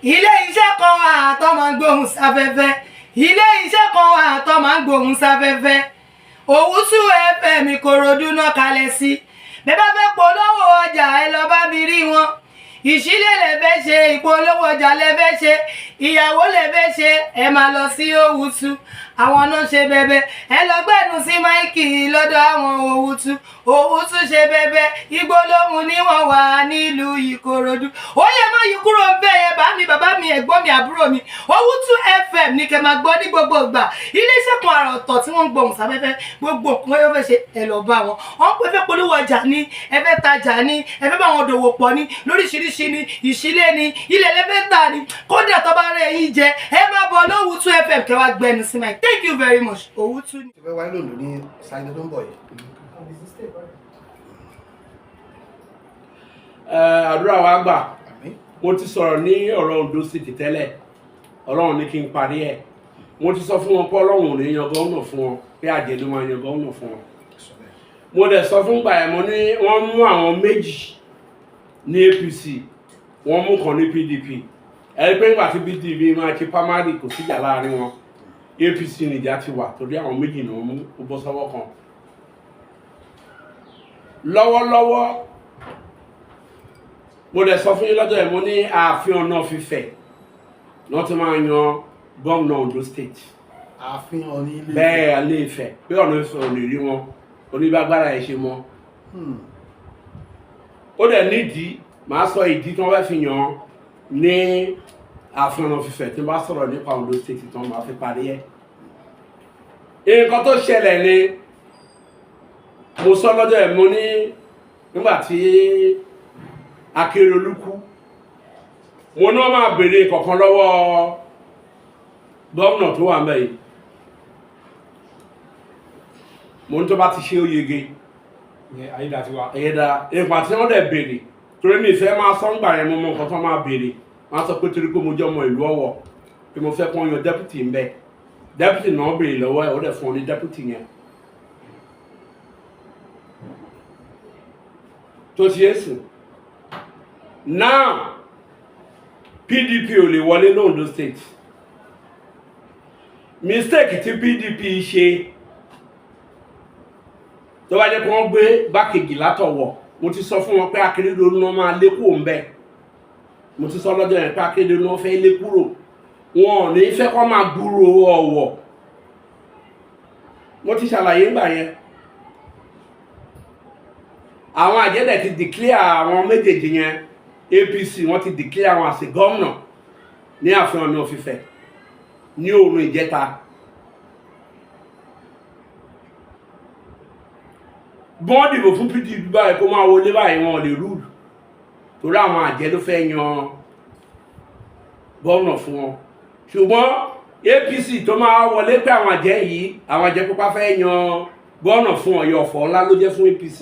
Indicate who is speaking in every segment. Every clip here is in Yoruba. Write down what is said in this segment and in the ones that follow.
Speaker 1: Ilé iṣẹ́ kan wà tó máa ń gbóhùn sáfẹ́fẹ́. Ilé iṣẹ́ kan wà tó máa ń gbóhùn sáfẹ́fẹ́. Òwúsù FM Ìkòròdú náà kalẹ̀ sí. Bẹ́ẹ̀ bá fẹ́ polówó ọjà, ẹ lọ bá mi rí wọn. Ìṣílẹ̀ lẹ fẹ́ ṣe, ìpolówó ọjà lẹ fẹ́ ṣe, ìyàwó lẹ fẹ́ ṣe, ẹ máa lọ sí Òwúsù. Àwọn náà ṣe bẹbẹ. Ẹ lọ gbẹnu sí mic lọ́dọ̀ àwọn Òwúsù. Òwúsù ṣe bẹbẹ. Igbó lóhùn ní wọ́n wà nílùú Ìkòròdú. Ó yẹ má yí kúrò ń bẹ́ẹ̀ yẹn. Bá mi, bàbá mi, ẹ̀gbọ́n mi, àbúrò mi, Òwúsù FM ní kẹ́ máa gbọ́ ní gbogbo ìgbà. Iléeṣẹ́ kan àrà ọ̀tọ̀ tí wọ́n ń gbohùn sáfẹ́fẹ́. Gbogbo nǹkan yóò fẹ́ ṣe, ẹ lọ bá wọn. Wọ́n pẹ́ fẹ́ polówó ọjà ní, ẹ fẹ́ tajà ní, ẹ fẹ́ bá wọn dòwò pọ̀ ní lóríṣiríṣi ní, ìṣílẹ̀ ní, ilẹ̀ lẹ́fẹ́ tà ní. Kódà tó bá rẹ̀ yín jẹ, ẹ máa bọ̀ lówùtú FM kẹ́ wá gbẹnu sí mic. Thank you very much. Òwútú ni.
Speaker 2: Ti fẹ́ wáyé lòlù ní Sátidé tó ń bọ̀ yìí.
Speaker 3: Àdúrà wa gbà.
Speaker 2: Àmín.
Speaker 3: Mo ti sọ̀rọ̀ ní ọ̀rọ̀ Ondo State tẹ́lẹ̀. Ọlọ́run ní kí n parí ẹ̀. Mo ti sọ fún wọn pé Ọlọ́run ò ní yan gómìnà fún wọn, pé àjẹ́ ló máa yan gómìnà fún wọn.
Speaker 2: Sọ bẹ́ẹ̀.
Speaker 3: Mo dẹ̀ sọ fún gbà ẹ̀, mo ní wọ́n mú àwọn méjì ní APC, wọ́n mú kan ní PDP. Ẹni pé nígbà tí PDP máa ṣe primary, kò síjà láàrin wọn. APC nìjà ti wà, torí àwọn méjì ni wọ́n mú, ó bọ́ sọ́wọ́ kan. Lọ́wọ́lọ́wọ́, mo dẹ̀ sọ fún yín lọ́jọ́ yẹn, mo ní ààfin Ọ̀nà Fífẹ̀ wọ́n ti máa yan gómìnà Ondo State.
Speaker 2: Ààfin Ọ̀ní Ilé.
Speaker 3: Bẹ́ẹ̀, alẹ́ Ifẹ̀, pé Ọ̀nà Ifẹ̀ ò lè rí wọn oníbàgbára ẹ̀ ṣe mọ́. Ó dẹ̀ nídìí, màá sọ ìdí tí wọ́n fẹ́ fi yàn ní ààfin Ọ̀nà Fífẹ̀. Tí wọ́n bá sọ̀rọ̀ nípa Ondo State tán, màá fi parí ẹ̀. Nǹkan tó ṣẹlẹ̀ ni mo sọ lọ́jọ́ ẹ̀. Mo ní nígbà tí Akérèdọ́lù kú, mo ní wọ́n máa béèrè kọ̀ọ̀kan lọ́wọ́ gómìnà tó wà ńbẹ̀ yìí. Mo ní tó bá ti ṣe, ó yege.
Speaker 4: Ìyẹn Ayédàtiwa.
Speaker 3: Ẹ̀yẹ́dà ìgbà tí wọ́n dẹ̀ béèrè, torí mi fẹ́ máa sọ ńgbà yẹn, mo mọ nǹkan tó máa béèrè. Wọ́n á sọ pé torí pé mo jẹ́ ọmọ ìlú Ọ̀wọ̀, pé mo fẹ́ kó yan deputy ńbẹ̀. Deputy náà béèrè lọ́wọ́ ẹ̀, ó dẹ̀ fún ọ ní deputy yẹn. Tó ti yé sùn now, PDP ò lè wọlé l'Ondo State. Mistake tí PDP ṣe, tó bá jẹ́ pé wọ́n gbé gbákejì látọ̀wọ̀, mo ti sọ fún wọn pé Akérédolú náà máa lé kúrò ń bẹ̀. Mo ti sọ lọ́jọ́ yẹn pé Akérédolú náà fẹ́ lé kúrò. Wọn ò ní fẹ́ kọ́ máa gbúrò Ọ̀wọ̀. Mo ti ṣàlàyé ńgbà yẹn. Àwọn àjẹ́dẹ̀ ti declare àwọn méjèèjì yẹn. APC, wọ́n ti declare àwọn àṣẹ gómìnà ní ààfin Ọ̀nà Òfìfẹ́ ní òrùn ìjẹta. Bọ́n dìbò fún PDP báyìí, kó máa wọlé báyìí, wọn ò lè rúùlù, torí àwọn àjẹ́ ló fẹ́ yan gómìnà fún wọn. Ṣùgbọ́n APC tó máa wọlé, pé àwọn àjẹ́ yìí, àwọn àjẹ́ pupa fẹ́ yan gómìnà fún Ọ̀yọ́, ọ̀fọ̀ ńlá ló jẹ́ fún APC.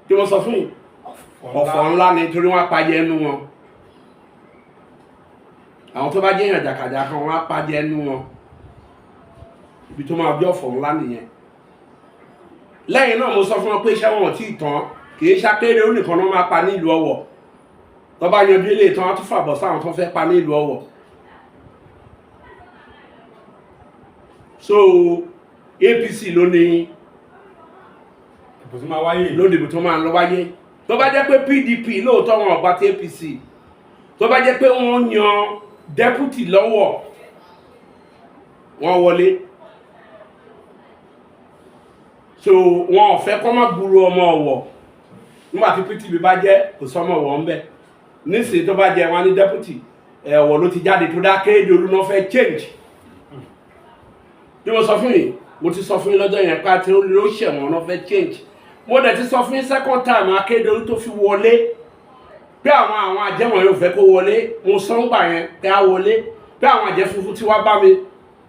Speaker 3: Tí mo sọ fún yìí, ọ̀fọ̀ ńlá ni, torí wọ́n á pàjẹ́ ẹnu wọn. Àwọn tó bá jẹ́ èèyàn jàkàjà kan, wọ́n á pàjẹ́ ẹnu wọn. Ibi tó máa bí ọ̀fọ̀ ńlá nìyẹn. Lẹ́yìn náà, mo sọ fún wọn pé iṣẹ́ wọn ò tí ì tán. Kì í ṣàkéré ó nìkan náà máa pa nílùú Ọ̀wọ̀. Tó bá yanjú ilé ìtàn, á tún fàbọ̀ sáwọn tó fẹ́ pa nílùú Ọ̀wọ̀. So APC ló ní
Speaker 4: ìbò tó máa wáyé.
Speaker 3: Lónìí, ìbò tó máa lọ wáyé, tó bá jẹ́ pé PDP lóòótọ́ wọn ọ̀gbà tí APC, tó bá jẹ́ pé wọ́n yan deputy lọ́wọ́, wọ́n wọlé. So wọn ò fẹ́ kọ́ má gbúrò ọmọ Ọ̀wọ̀. Nígbà tí PDP bá jẹ́, kò sọmọ Ọ̀wọ̀ ńbẹ nísìnyí. Tó bá jẹ́ wọn ní deputy, Ọ̀wọ̀ ló ti jáde, tó dá Akérédolú náà fẹ́ change. Bí mo sọ fún yìí, mo ti sọ fún yín lọ́jọ́ yẹn pé àti ló ṣẹ̀wọ̀n náà fẹ́ change. Mo dẹ̀ ti sọ fún yín second time Akérédolú tó fi wọlé pé àwọn àjẹmọ̀ yóò fẹ́ kó wọlé. Mo sọ ń gbà yẹn pé á wọlé, pé àwọn àjẹ funfun tí wá bá mi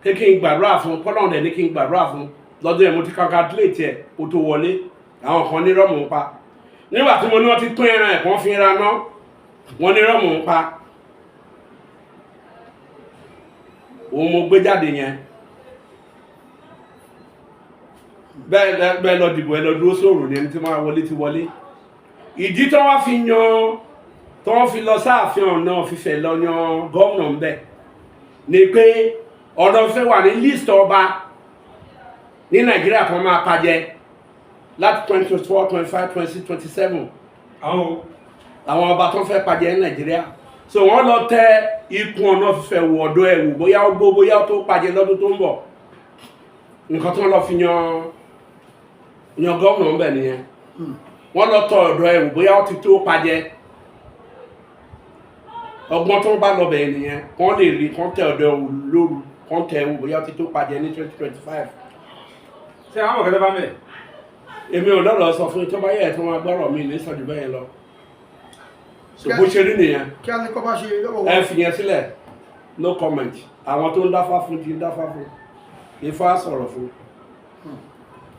Speaker 3: pé kí n gbàdúrà fún kọ́lọ́ọ̀dẹ̀ dẹ̀ ní kí n gbàdúrà fún lọ́dún yẹn. Mo ti congratulate ẹ̀ kó tó wọlé. Àwọn kan ní rọ́ọ̀mù ń pa. Nígbà tí mo ní wọ́n ti pín ẹran ẹ̀ kàn fi ra ná, wọ́n ní rọ́ọ̀mù ń pa. Òun mo gbé jáde yẹn. Bẹ́ẹ̀ bẹ́ẹ̀ lọ dìbò, ẹ lọ dúró sóòrùn ní ẹni tí máa wọlé ti wọlé. Ìdí tó wá fi yan Tó wọ́n fi lọ sáàfin Ọ̀nà Ifẹ̀ lọ yan gómìnà ńbẹ̀ ni pé Ọ̀nà Ifẹ̀ wà ní list ọba ní Nàìjíríà kan máa pàjẹ́ láti 24, 25, 26, 27.
Speaker 4: Àwọn o.
Speaker 3: Àwọn ọba tó ń fẹ́ pàjẹ́ ní Nàìjíríà, so wọ́n lọ tẹ ikùn Ọ̀nà Ifẹ̀ wò, ọ̀dọ̀ ẹ̀ wò, bóyá ó gbó, bóyá ó tó pàjẹ́ lọ́dún tó ń bọ̀. Nǹkan tó ń lọ fi yan gómìnà ńbẹ̀ nìyẹn. Wọ́n lọ tọ ọ̀dọ̀ ẹ̀ wò bóyá ó ti tó pàjẹ́. Ọgbọ́n tó ń bá lọ bẹ̀rẹ̀ nìyẹn. Wọ́n lè rí kán tẹ ọ̀dọ̀ ẹ̀ wò lóru, kán tẹ ẹ̀ wò bóyá ó ti tó pàjẹ́ ní 2025.
Speaker 4: Ṣé àwọn ọ̀kẹ́tẹ́ bá mẹ́?
Speaker 3: Èmi ò lọ́rọ̀ sọ fún yín. Tó bá yẹ ẹ̀ tó máa gbọ́rọ̀ mi ní sọ̀jù bẹ́ẹ̀ lọ. So bó ṣe rí nìyẹn.
Speaker 2: Kí á ní kọ́ bá ṣe lọ́wọ́.
Speaker 3: Ẹ fi yẹn sílẹ̀, no comment. Àwọn tó ń dáfá fún ti ń dáfá fún, Ifá sọ̀rọ̀ fún.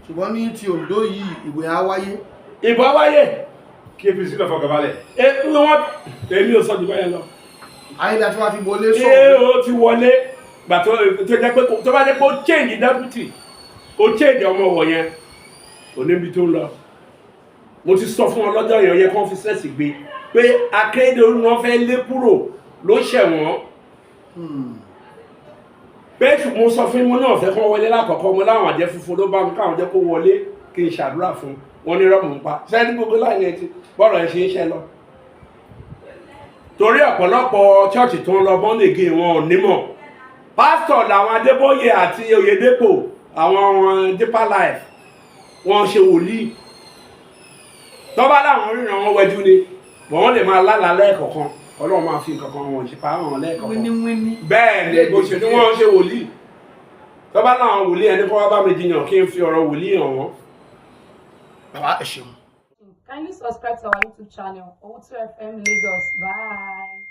Speaker 2: Ṣùgbọ́n ní ti Oǹdó yìí, ìwé á wáyé.
Speaker 3: Ìbò wáyé.
Speaker 4: Kí APC lọ fọkàn balẹ̀.
Speaker 3: Ẹ wọ́n, èmi ò sọ jù bẹ́ẹ̀ lọ.
Speaker 2: Ayédatiwa ti wọlé.
Speaker 3: Ṣé
Speaker 2: sọ̀rọ̀.
Speaker 3: o ti wọlé gbà tó jẹ́ pé tó bá jẹ́ pé ó change deputy, ó change ọmọ wọ̀ yẹn, kò níbi tó ń lọ. Mo ti sọ fún wọn lọ́jọ́ yẹn, ó yẹ kó fi sẹ́ẹ̀sì gbé pé Akérédolú wọn fẹ́ lé kúrò ló ṣẹ̀ wọ́n pé mo sọ fún mo náà fẹ́ kó wọlé lákọ̀ọ́kọ́. Mo láwọn àjẹ́ funfun ló bá mi káwọn jẹ́ kó wọlé kí n ṣàdúrà fún wọn ní rọ́ọ̀mù ń pa sẹ́ni gbogbo láì ní ẹtì bọ́ọ̀rọ̀ ẹ ṣe ń ṣe lọ, torí ọ̀pọ̀lọpọ̀ church tó ń lọ born again, wọn ò nímọ̀. Pásítọ̀ làwọn Adébóyè àti Oyèdépò, àwọn Deeper Life, wọn ṣe wòlíì. Tọ́ba láwọn ríran, wọn wẹjú ni bọ̀, wọ́n lè máa lálàá lẹ́ẹ̀kọ̀kan. Ọlọ́run máa fi nǹkan kan wọn ṣe pa àwọn lẹ́ẹ̀kọ̀kan.
Speaker 1: Wíníwíní.
Speaker 3: Bẹ́ẹ̀ ni bó ṣe ní wọ́n ṣe wòlíì. Tọ́ba láwọn wòlíì, ẹni kọ́ wá bá mi jiyàn kí n fi ọ̀rọ̀ wòlíì hàn wọ́n.
Speaker 2: Bàbá, ẹ ṣeun.
Speaker 5: Kindly subscribe to our YouTube channel, Owutu FM Lagos. Bye.